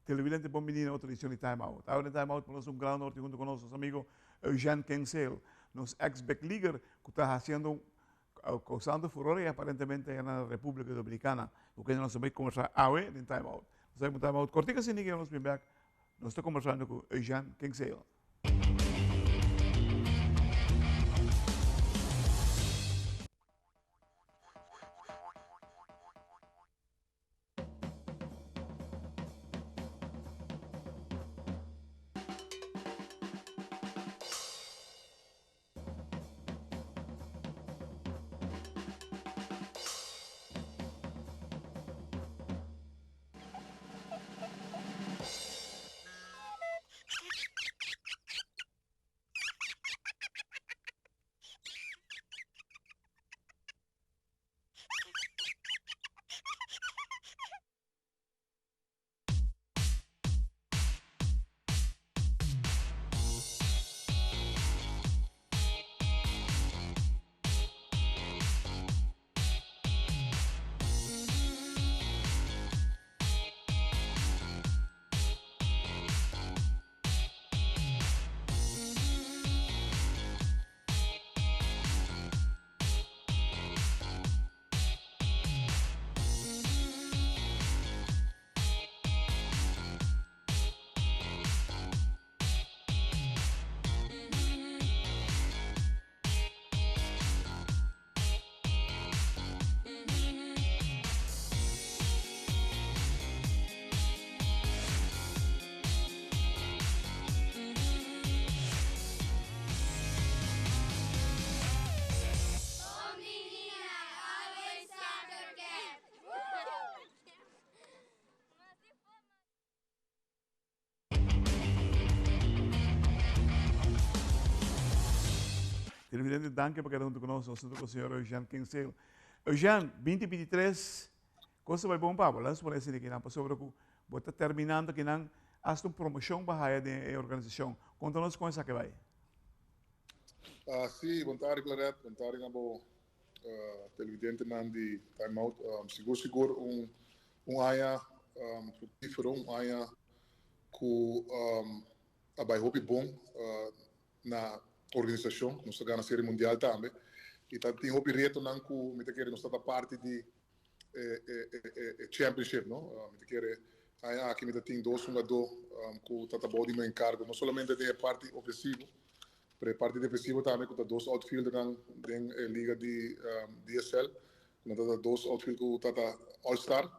Televidente bon bini na otro edicion di Time Out. Awe den Time Out nos un gran honor tin hunto cu nos nos amigo Eugène Kenseel, nos ex big leaguer cu ta haciendo, causando furor y aparentemente allá na Republica Dominicana, cu kende nos ta bay conversa awe den Time Out. Nos ta bay un Time Out cortico asina y nos bin bek, nos ta conversando cu Eugène Kenseel. Televidente, danki pa keda huntu ku nos. Nos ta ku señor Eugène Kingsale. Eugène, binti binti tres, kos ta bai bon pa bo. Laat nos pone asina kinan, pasobra ku bo ta terminando kinan, hasta un promoshon bo a haya den e organisashon. Konta nos kon esaki bai. Sí, bon tardi Claret, bon tardi na bo televidentenan di Time Out. Sigur sigur un un aña fructífero, un aña cu a bay hopi bon na organisacion. Nos ta gana Serie Mundial tambe y ta tin hopi retonan cu mi ta kere nos ta ta parti di e championship, no. Mi ta kere aña aki mi ta tin dos hungadó cu ta ta bou di mi encargo, no solamente den e parti ofensivo, pero e parti defensivo tambe cu ta dos outfieldernan den e liga di DSL. Nan ta ta dos outfield cu ta ta All Star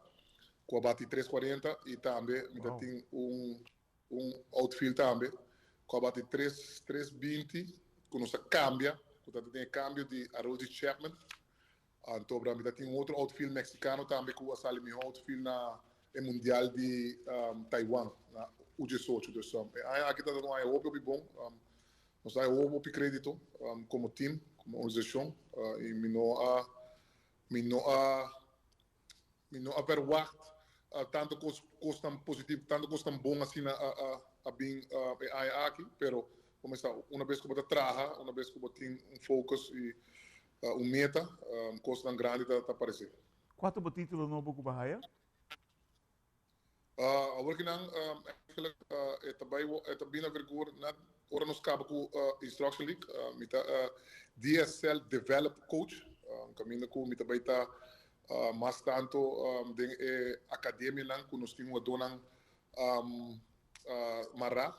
cu a bati tres cuarenta y tambe mi ta tin un un outfield tambe cu a bati tres tres binti cu nos a cambia cu ta den e cambio di Aroldis Chapman. Anto mi ta tin un otro outfield mexicano tambe cu a sali miho outfield na e mundial di Taiwan na U diesocho. Dus e aña aki ta ta un aña hopi hopi bon. Nos ta hopi hopi credito como team, como organisacion y mi no a mi no a mi no a verwacht tanto cos cosnan positivo, tanto cosnan bon asina a a a bin e aña aki, pero como esta una bes cu bo ta traha, una bes cu bo tin un focus y un meta, cosnan grandi ta ta aparece. Cua ta bo titulo nobo cu bo a haya? Awor ki nan eigenlijk e ta bai e ta bini avergur na ora nos kaba ku Instruction League. Mi ta DSL Develop Coach, kaminda ku mi ta bai ta mas tanto den e akademianan ku nos tin hugadónan mará.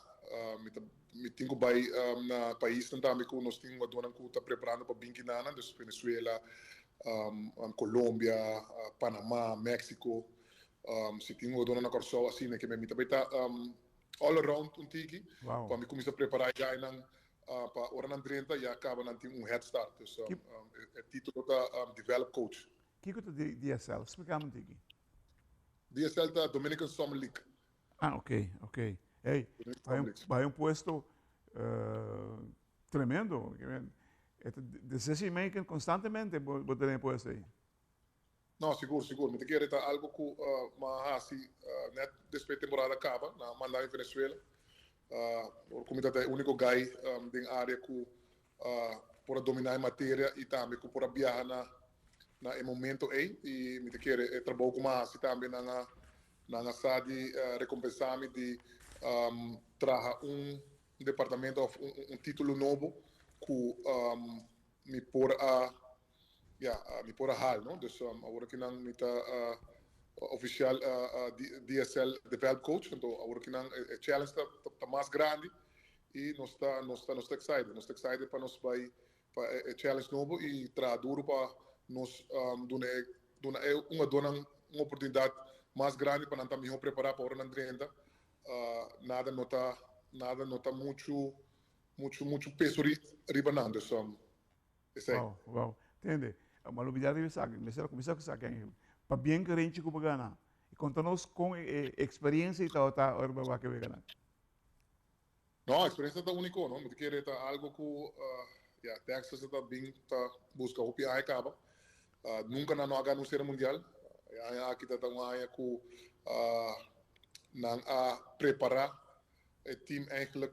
Mi ta mi tin ku bai na paisnan tambe ku nos tin hugadónan ku ta preparando pa bin kinanan, dus Venezuela, Colombia, Panama, Mexico. Si tin hugadónan na Kòrsou asina ke mi ta bai ta all around un tiki pa mi kuminsá prepará e gainan pa ora nan drenta ya kaba nan tin un head start. Dus e título ta Develop Coach. Kiko ta DSL? Splika mi un tiki. DSL ta Dominican Summer League. Ah, ok, ok. Hey, bai un puesto tremendo. Decision making constantemente bo ta den e puesto ei. No, sigur, sigur. Mi ta kere ta algo ku mi a hasi net despues temporada kaba. Nan a manda mi Venezuela. Ora ku mi ta ta e úniko guy den área ku por a dominá e materia i tambe ku por a biaha na na e momento ei. I mi ta kere e trabou ku mi a hasi tambe nan a. Nan a sa di recompensá mi di traha un departamento of un título nobo cu mi por a ya mi por a haal, no. Dus awor akinan mi ta oficial DSL Develop Coach, anto awor akinan e challenge ta mas grandi y nos ta nos ta nos ta excited, nos ta excited pa nos bay pa e challenge nobo y traha duro pa nos duna e duna e hungadornan un oportunidad mas grandi pa nan ta miho prepara pa ora nan drenta. Nada no ta nada no ta mucho mucho mucho peso riba nan dus esey. Wow wow tende ma lo bida riba esaki mester a cuminsa cu esaki Angel pabien cu Renchi cu bo gana y conta nos con e experiencia y tabata ora bo a wak e weganan. No, experiencia ta unico, no? Mi ta kere ta algo cu ya Texas ta bin ta busca hopi aña caba. Nunca nan no a gana un Serie Mundial. E aña aki ta ta un aña cu nan a prepara e team eigenlijk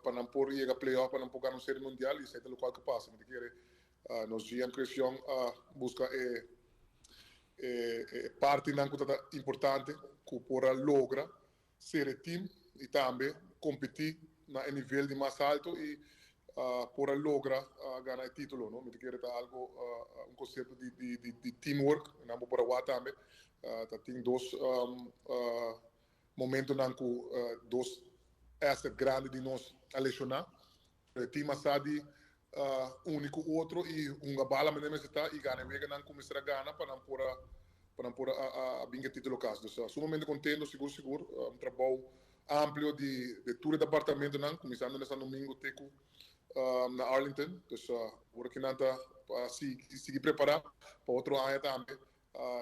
pa nan por yega playoff, pa nan por gana un Serie Mundial y esey ta locual cu pasa. Mi ta kere nos GM Chris Young a busca e e partinan cu ta ta importante cu por a logra ser e team y tambe competi na e nivel di mas alto y por a logra gana e titulo, no. Mi ta kere ta algo un concepto di di teamwork, nan bo por a wak tambe ta tin dos momentonan cu dos asset grandi di nos a lesiona, pero e team a sa di uni cu otro y hunga bala manera mester ta y gana e weganan cu mester a gana pa nan por a pa nan por a bin cu e titulo cas. Dus sumamente contento sigur sigur, un trabou amplio di di tur e departamentonan cuminsando na San Domingo te cu na Arlington. Dus ora cu nan ta pa sigui sigui prepara pa otro aña tambe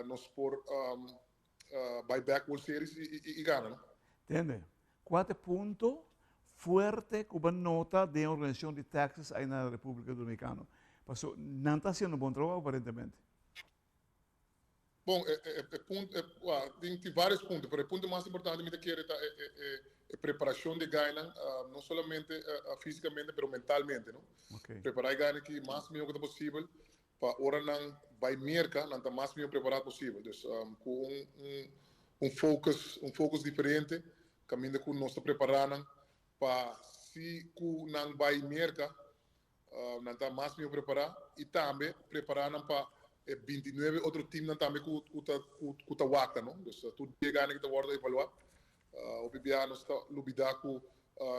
nos por bai back World Series y gana no. Tende, cua ta e punto fuerte cu bo nota den e organisacion di Texas ay na Republica Dominicana? Paso nan ta haciendo un bon trabao aparentemente. Bon, e punto, tin tin varios punto, pero e punto mas importante mi ta kere ta e preparacion di e gainan, no solamente fisicamente pero mentalmente no. Prepara e gainan aki mas miho cu ta posibel pa ora nan bai Merca nan ta mas miho prepara posibel. Dus cu un un focus un focus diferente caminda cu nos ta prepara nan pa si cu nan bai Merca Nan ta mas mihó prepará i tambe prepará nan pa e bintinuebe otro teamnan tambe ku ku ta ku ta wak no. Dus tur dia gana ki ta wòrdu evaluá. Hopi biaha nos ta lubidá ku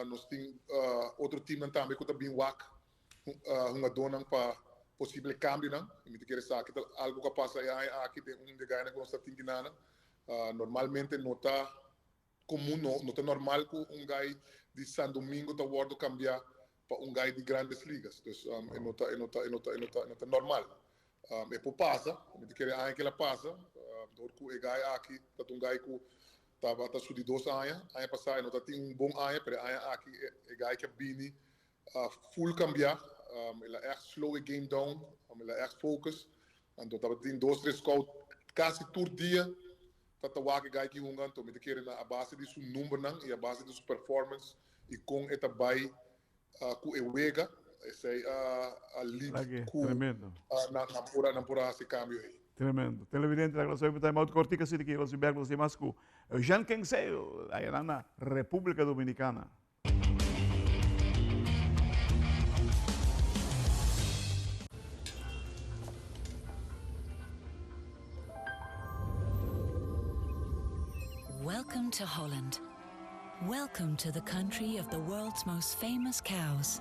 nos tin otro teamnan tambe ku ta bin wak hungadónan pa posible kambionan. I mi ta kere sa ki ta algu ku a pasa e aña aki den un di e gainan ku nos ta tin kinanan. Normalmente no ta Komun no, no ta normal ku un gai di San Domingo ta wòrdu kambiá pa un gai di Grandes Ligas. Dus e no ta, e no ta, e no ta, e no ta, e no ta normal. E por pasa, mi ta kere aña kila pasa, dor ku e gai aki ta un gai ku tabata su di dos aña. Aña pasá e no ta tin un bon aña, pero e aña aki e gai ke a bini full kambiá. El a ègt slow e game down, el a ègt focus. Anto tabatin dos tres scout kasi tur dia ta ta wak e guy ki hunga anto mi ta kere na a base di su numbernan y a base di su performance y con e ta bay cu e wega esey a lead cu nan por a nan por a haci cambio ey. Tremendo. Televidente ta glasoy pa time out cortico asina ki los bek los demas cu Jean Kenseo ayanan na Republica Dominicana. Welcome to Holland. Welcome to the country of the world's most famous cows.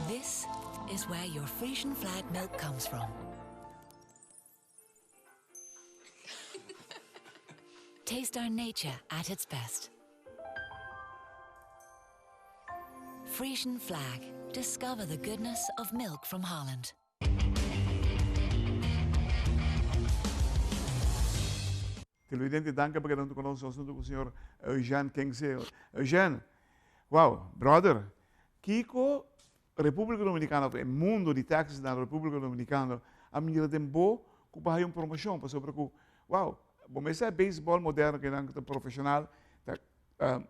This is where your Frisian flag milk comes from. Taste our nature at its best. Frisian flag. Discover the goodness of milk from Holland. Televidente, danki pa keda huntu ku nos huntu ku señor Eugène Kingzeel. Eugène, wow, brother, kiko Repúblika Dominikana òf e mundo di taxis na Repúblika Dominikana a mira den bo ku bo haya un promoshon pasobra ku, wow, bo mester e beisbòl moderno ku nan ta profeshonal ta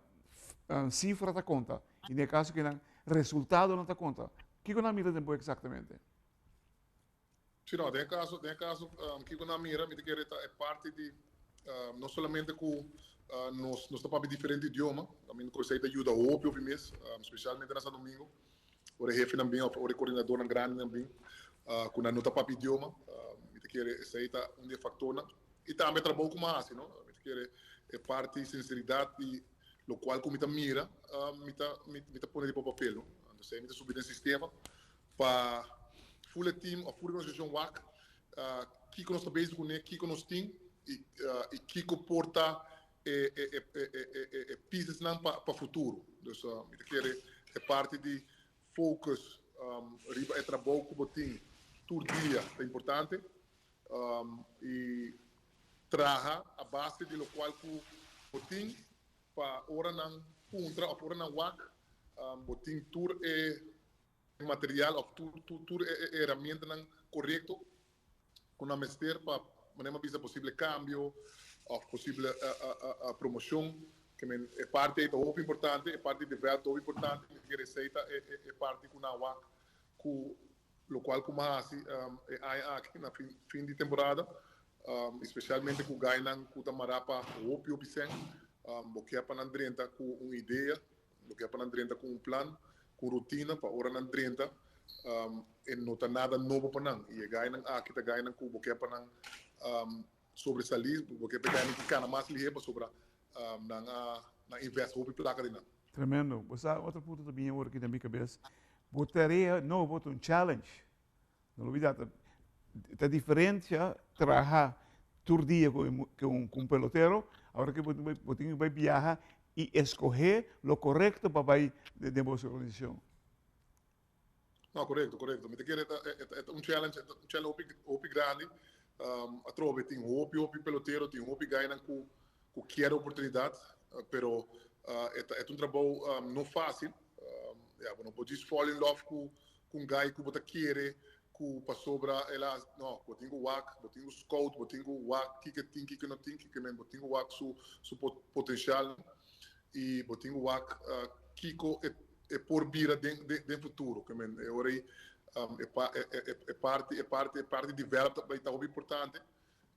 sifra ta konta i den e kaso ku nan resultadonan ta konta. Kiko nan a mira den bo eksaktamente? Si no, den e kaso, den e kaso kiko nan a mira mi ta kere ta e parti di. No solamente ku nos nos ta papia diferente idioma, caminda ku esei ta yuda hopi hopi mes, spesialmente na Santo Domingo, ora e hefenan bin òf ora e koordinadornan grandinan bin ku nan no ta papia idioma. Mi ta kere esei ta un di e faktornan. I tambe e trabou ku mi a hasi, no? Mi ta kere e parti sinseridat di lokual ku mi ta mira, mi ta mi ta pone riba papel, no? Anto esei mi ta subi den sistema pa ful e team òf ful e organisashon wak kiko nos ta bezig kuné, kiko nos tin i kiko por ta e piesesnan pa futuro. Dus mi ta kere e parti di focus riba e trabou ku bo tin tur dia ta importante i traha a base di lokual ku bo tin pa ora nan puntra òf ora nan wak bo tin tur e material of tur tur tur e e herramientanan korekto ku nan mester pa manera mi a bisa posible kambio of posible promoshon ke men e parti ei ta hopi importante e parti di vèlt ta hopi importante mi ta kere esei ta e e parti ku nan wak ku lokual ku mi a hasi e aña aki na fin fin di temporada especialmente ku gainan ku ta mará pa hopi hopi sèn bo ke pa nan drenta ku un idea. Lo ke pa nan drenta ku un plan, ku un rutina pa ora nan drenta e no ta nada nobo pa nan. I e gainan aki ta gainan ku bo ke pa nan sobresalí, bo ke pa e gainan ki kana mas lihé pasobra nan a nan invest hopi plaka den nan. Tremendo. Bo sa otro punto ta bini awor aki den mi kabes. Bo tarea nobo ta un challenge. No lubida ta ta diferencia traha tur dia cu un cu un pelotero, awor cu bo tin cu bay biaha y escoge lo corecto pa bay den bo organisacion. No, corecto, corecto. Mi ta kere ta e ta un challenge, e ta un challenge hopi hopi grandi. Atrobe tin hopi hopi pelotero, tin hopi gainan cu cu kier oportunidad, pero e ta e ta un trabou no facil. Ya, bo no por djis fall in love cu Ku un guy ku bo ta kere ku pasobra el a no bo tin ku wak bo tin ku scout bo tin ku wak kiko e tin kiko e no tin kiko men bo tin ku wak su su potencial i bo tin ku wak kiko e e por bira den den futuro ke men e ora ei e pa e parti e parti e parti develop ta ta hopi importante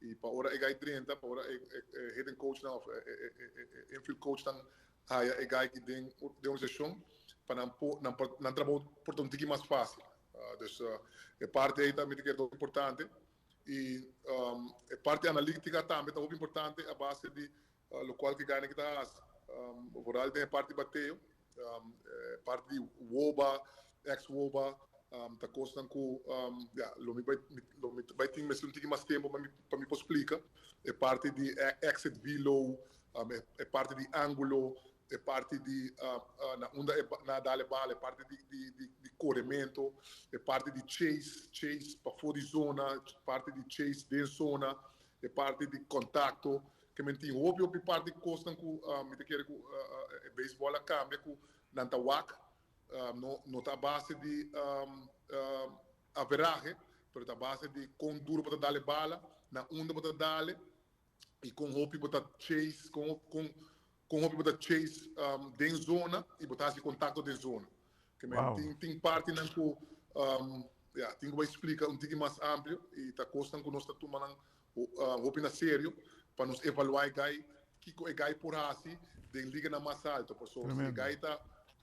i pa ora e guy drenta pa ora e e hitting coachnan of e e infield coachnan haya e guy ki den den organisashon pa nan por nan por nan trabou por ta un tiki mas fácil. Dus e parti ei ta mi ta kere ta hopi importante i e parti analítica tambe ta hopi importante a base di lokual ku e guynan ki ta hasi. Vooral den e parti bateo, e parti di woba, ex woba ta kosnan ku ya lo mi bai lo mi bai tin mester un tiki mas tempu pa mi pa mi por splika. E parti di exit velo E parti di ángulo, e parti di na unda e na dal e bala, e parti di di di di koremento, e parti di chase, chase pafó di zona, parti di chase den zona, e parti di kontakto. Ke men tin hopi hopi parti kosnan ku mi ta kere ku e beisbòl a kambia ku nan ta wak. No no ta a base di averahe, pero ta a base di kon duro bo ta dal e bala, na unda bo ta dal e. i kon hopi bo ta chase, kon kon kon hopi bo ta chase um, den zona i bo ta hasi kontakto den zona. Ke men wow. tin tin partinan ku um, ja, tin ku bai splika un tiki mas amplio i ta kosnan ku nos ta tuma nan uh, hopi na serio pa nos evaluá e gai kiko e gai por hasi den liganan mas alto. Pasobra si e gai ta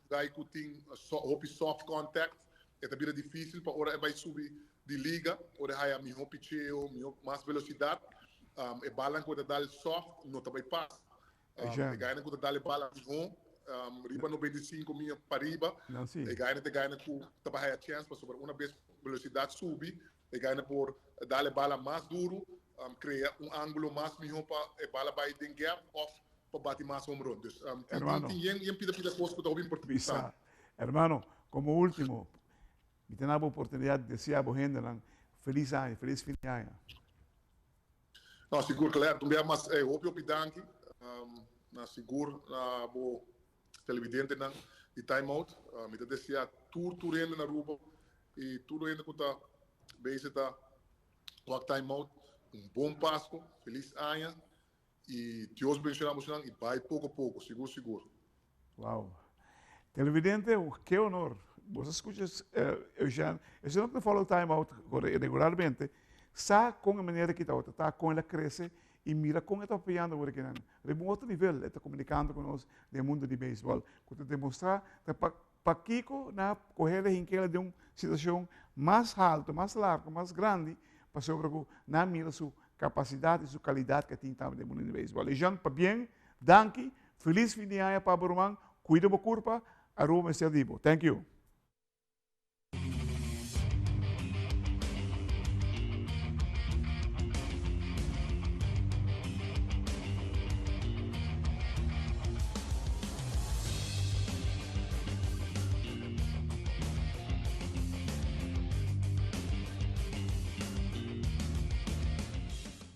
gai ku tin so, hopi soft contact, e ta bira difícil pa ora e bai subi di liga, ora e haya mihó picheo, mihó, mas velosidat, e balnan ku e ta dal soft no ta bai pas. E gainan ku ta dal e bala mihó, riba 95 mia pariba, e gainan ta e gainan ku ta bai haya chèns pasobra una bes velosidat subi, e gainan por dal e bala mas duru, krea un ángulo mas mihó pa e bala bai den gèp òf pa bati mas home run. Dus tin yen pida pida kos ku ta hopi importante. Hermano, komo último, Mi ta na bo oportunidad di desea bo hendenan feliz aña, feliz fin di aña. No, sigur Claire, un bia mas hopi hopi danki na sigur na bo televidentenan di Time Out. Mi ta desea tur tur hende na Aruba y tur hende cu ta bezig ta wak Time Out un bon Pasco, feliz aña y Dios bendiciona bosonan y bay poco poco, sigur sigur. Wow. Televidente, ke honor. Bo sa skucha Eugène. Eugène ta follow Time Out regularmente. Sa kon e manera ki tabata ta, kon el a krese. I mira kon e ta papiando awor akinan. Riba un otro nivel e ta komunikando ku nos den mundu di beisbòl, ku ta demostrá ta pa pakiko nan a kohel e hinkela den un situashon mas haltu, mas largu, mas grandi, pasobra ku nan a mira su kapasidat i su kalidat ku e tin tambe den mundu di beisbòl. Ejan, pabien, danki, felis fin di aña pa bo ruman, kuida bo kurpa, Aruba mester di bo. Thank you.